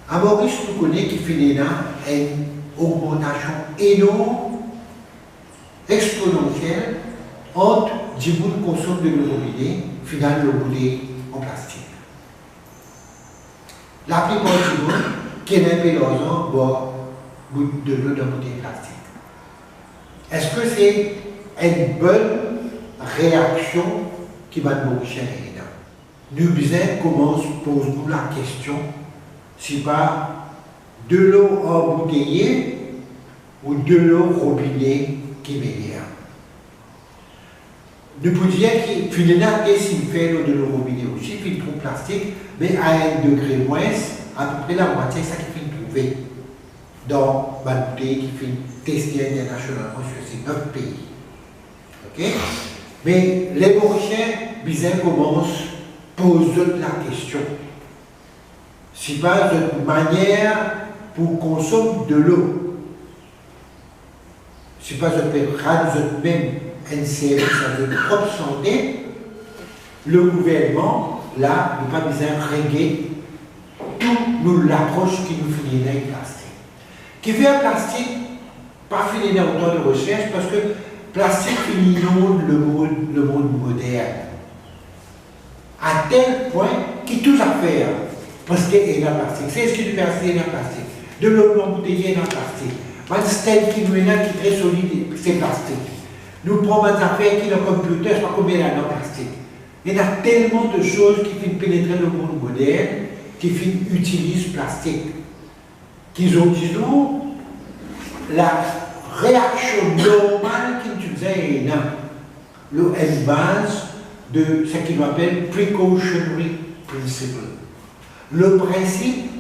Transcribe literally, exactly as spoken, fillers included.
Moris, nou kone ki finn ena enn ogmantasion enorm, exponansiel, ant dimoun konsom delo robine, finn al lor boutey an plastik. Laplipar dimoun ki ena inpe larzan, bwar bout-, delo dan boutey plastik. Eski se enn bonn reaksion ki bann Morisien ena? Nou bizin koumans poz nou lakestion, sipa delo anbouteye ou delo robine ki meyer. Nou pou dir ki finn ena tes finn fer lor delo robine osi, finn trouv plastik, me a enn degre mwins, apepre lamwatie sa ki finn trouve dan bann boutey ki finn teste internasionalman sir se nef pei. Ok? Me Lemorisien bizin koumans poz zot lakestion. Sipa zot manier pou konsom delo, sipa zot pe rann zot mem enn servis a zot prop sante, le gouvernman, la, nou pa bizin reget tou nou lapros ki nou finn ena ek plastik. Kifer plastik pa finn ena otan de resers? Parski plastik finn inond lemond, lemond modern. A tel pwin ki tou zafer preske ena plastik. Sez ki nou pe asize ena plastik. Delo nou anbouteye ena plastik. Bann stel ki nou ena ki tre solid, se plastik. Nou pran bann zafer ki dan computer, pa konbien ladan plastik. Ena telman de soz ki finn penetre lemond modern, ki finn itiliz plastik. Ki zordi zour, lareaksion normal ki nou ti bizin ena, lor enn baz de seki nou apel precautionary principle. Le prinsip